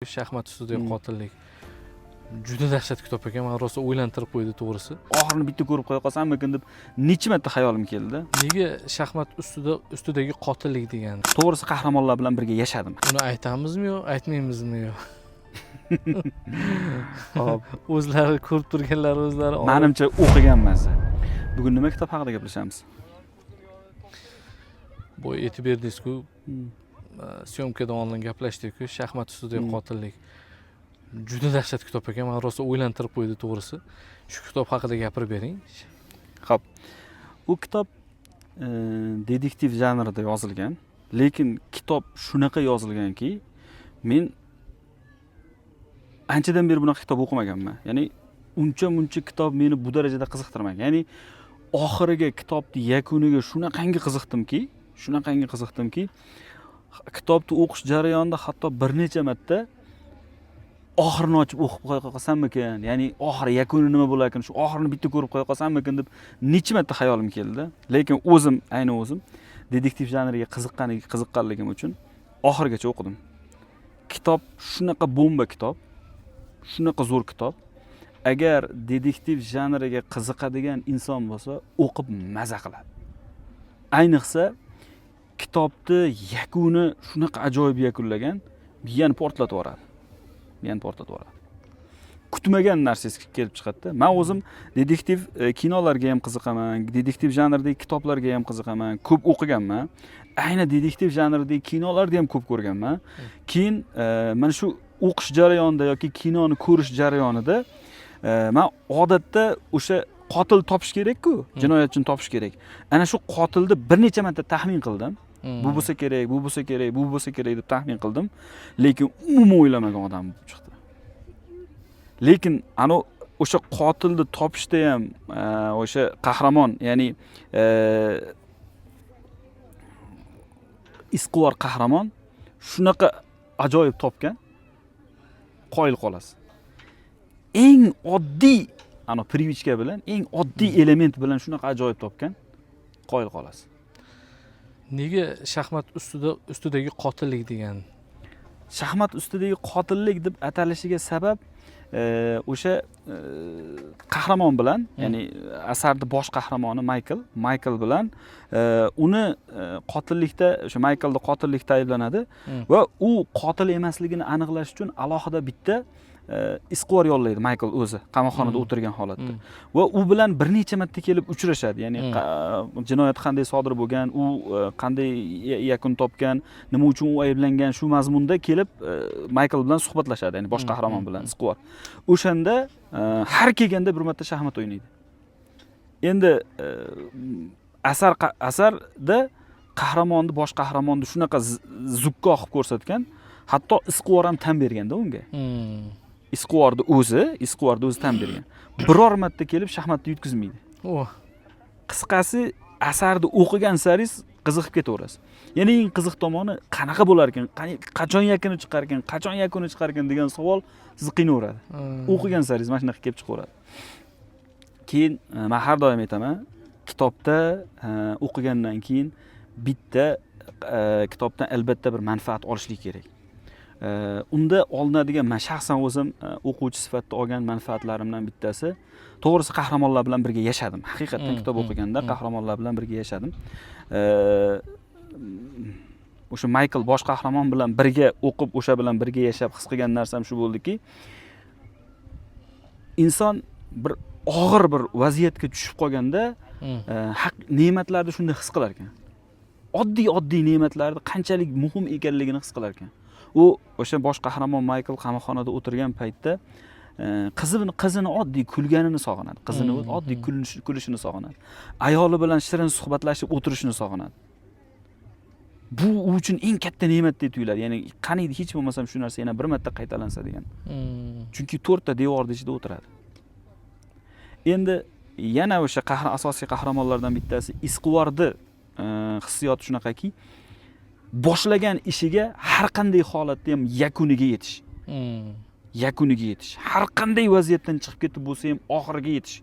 Shaxmat ustidagi qotillik juda dahshat kitob ekan, mani rosa o'ylantirib qo'ydi, to'g'risi. Oxirini bitta ko'rib qo'ya qolsammikin deb necha marta xayolim keldi. Nega shaxmat ustidagi qotillik degan? To'g'risi, qahramonlar bilan birga yashadim. Uni aytamizmi yo aytmaymizmi yo? Hop. O'zlari ko'rib turganlar o'zlari olib- Manimcha, o'qigan mazza. Bugun nima kitob haqida gaplashamiz? Boya aytib berdingizku, съёмка dan oldin gaplashdik-ku, shaxmat ustidagi qotillik juda dahshat kitob ekan, mani rosa o'ylantirib qo'ydi, to'g'risi. Shu kitob haqida gapirib bering. Ho'p, u kitob detektiv janrida yozilgan, lekin kitob shunaqa yozilganki, men anchadan beri bunaqa kitob o'qimaganman. Ya'ni uncha muncha kitob meni bu darajada qiziqtirmagan. Ya'ni oxiriga, kitobni yakuniga shunaqangi qiziqdimki, shunaqangi qiziqdimki, kitobni o'qish jarayonida hatto bir necha marta oxirini ochib o'qib qo'ya qolsammikin, ya'ni oxiri, yakuni nima bo'larkan, shu oxirini bitta ko'rib qo'ya qolsammikin deb necha marta xayolim keldi. Lekin o'zim, ayni o'zim detektiv janriga qiziqqanligim uchun oxirigacha o'qidim. Kitob shunaqa bomba kitob, shunaqa zo'r kitob. Agar detektiv janriga qiziqadigan inson bo'lsa, o'qib maza qiladi. Ayniqsa kitobni yakuni shunaqa ajoyib yakunlagan, miyani portlatib yuboradi, miyani portlatib yuboradi. Kutmagan narsangiz kelib chiqadida. Man o'zim detektiv kinolarga ham qiziqaman, detektiv janridagi kitoblarga ham qiziqaman, ko'p o'qiganman. Ayni detektiv janridagi kinolarni ham ko'p ko'rganman. Keyin mana shu o'qish jarayonida yoki kinoni ko'rish jarayonida man odatda o'sha qotil topish kerakku, jinoyatchini topish kerak. Ana shu qotilni bir necha marta taxmin qildim. Bu bo'lsa kerak, bu bo'lsa kerak, bu bo'lsa kerak deb taxmin qildim, lekin umuman o'ylamagan odam bo'lib chiqdi. Lekin anavi o'sha qotilni topishda ham o'sha qahramon, ya'ni izquvar qahramon shunaqa ajoyib topgan, qoyil qolasiz. Eng oddiy ana привычка bilan, eng oddiy element bilan shunaqa ajoyib topgan, qoyil qolasiz. Nega shaxmat ustidagi qotillik degan? Shaxmat ustidagi qotillik deb atalishiga sabab o'sha qahramon bilan, ya'ni asarni bosh qahramoni Maykl bilan uni qotillikda, o'sha Mayklni qotillikda ayblanadi va u qotil emasligini aniqlash uchun alohida bitta izquvar yollaydi Maykl o'zi qamoqxonada o'tirgan holatda va u bilan bir necha marta kelib uchrashadi. Ya'ni jinoyat qanday sodir bo'lgan, u qanday yakun topgan, nima uchun u ayblangan, shu mazmunda kelib Maykl bilan suhbatlashadi, ya'ni bosh qahramon bilan izquvar. O'shanda har kelganda bir marta shaxmat o'ynaydi. Endi asarda qahramonni, bosh qahramonni shunaqa zukko qilib ko'rsatgan, hatto izquvar ham tan berganda unga. Izquvarni o'zi tan bergan, biror marta kelib shaxmatni yutqizmaydi. Qisqasi, asarni o'qigan saringiz qiziqib ketaverasiz. Yana eng qiziq tomoni, qanaqa bo'lar ekan, qachon yakuni chiqar ekan, qachon yakuni chiqar ekan degan savol sizni qiynaveradi. O'qigan saringiz mana shunaqa kelib chiqaveradi. Keyin man har doim aytaman, kitobda o'qigandan keyin bitta kitobdan albatta bir manfaat olishlik kerak. Unda olinadigan, man shaxsan o'zim o'quvchi sifatida olgan manfaatlarimdan bittasi, to'g'risi, qahramonlar bilan birga yashadim haqiqatdan. Kitob o'qiganda qahramonlar bilan birga yashadim. O'sha Maykl bosh qahramon bilan birga o'qib, o'sha bilan birga yashab his qilgan narsam shu bo'ldiki, inson bir og'ir bir vaziyatga tushib qolganda haq ne'matlarni shunday his qilar ekan, oddiy oddiy ne'matlarni qanchalik muhim ekanligini his qilar ekan. U o'sha bosh qahramon Maykl qamoqxonada o'tirgan paytda qizini oddiy kulganini sog'inadi, qizini oddiy kulishini sog'inadi, ayoli bilan shirin suhbatlashib o'tirishini sog'inadi. Bu u uchun eng katta ne'matdek tuyuladi. Ya'ni qaniydi hech bo'lmasam shu narsa yana bir marta qaytalansa degan. Chunki to'rtta devorni ichida o'tiradi. Endi yana o'sha asosiy qahramonlardan bittasi izquvarni hissiyoti shunaqaki, boshlagan ishiga har qanday holatda ham yakuniga yetish. Yakuniga yetish, har qanday vaziyatdan chiqib ketib bo'lsa ham oxiriga yetish.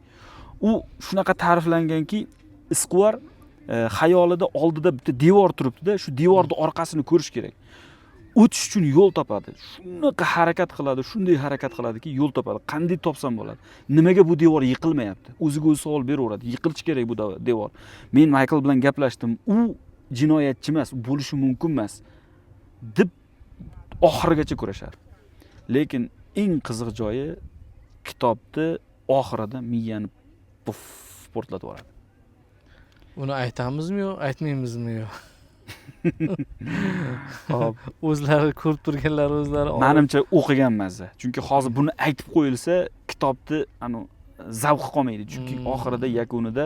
U shunaqa ta'riflanganki, izquvar xayolida oldida bitta devor turibdida, shu devorni orqasini ko'rish kerak. O'tish uchun yo'l topadi, shunaqa harakat qiladi, shunday harakat qiladiki, yo'l topadi. Qanday topsam bo'ladi, nimaga bu devor yiqilmayapti? O'ziga o'zi savol beraveradi: yiqilishi kerak bu devor. Men Maykl bilan gaplashdim, u jinoyatchi emas, u bo'lishi mumkin emas, deb oxirigacha kurashadi. Lekin eng qiziq joyi, kitobni oxirida miyani puf, portlatib yuboradi. Uni aytamizmi yo aytmaymizmi yo? Hop. O'zlari ko'rib turganlar o'zlari Manimcha, o'qigan mazza, chunki hozir buni aytib qo'yilsa, kitobni anu zavqi qolmaydi, chunki oxirida, yakunida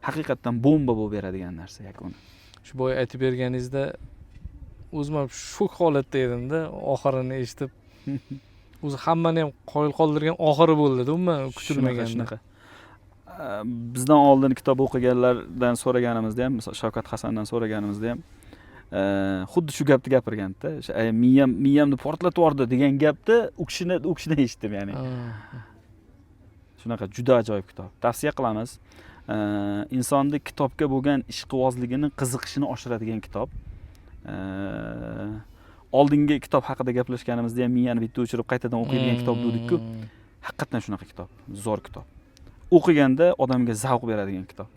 haqiqatdan bomba bo'lib beradigan narsa yakuni. Shu boya aytib berganingizda o'zim ham shok holatda edimda oxirini eshitib. O'zi hammani ham qoyil qoldirgan oxiri bo'ldida umuman kutilmaganda. Shunaqa. Bizdan oldin kitob o'qiganlardan so'raganimizda ham, misol, Shavkat Hasandan so'raganimizda ham xuddi shu gapni gapirganda, o'sha miyamni portlatib yubordi degan gapni u kishidan eshitdim, ya'ni. Shunaqa juda ajoyib kitob, tavsiya qilamiz. Insonni kitobga bo'lgan ishqibozligini, qiziqishini oshiradigan kitob. Oldingi kitob haqida gaplashganimizda ham miyani bitta o'chirib, qaytadan o'qiydigan kitob dedik-ku. Haqiqatdan shunaqa kitob, zo'r kitob, o'qiganda odamga zavq beradigan kitob.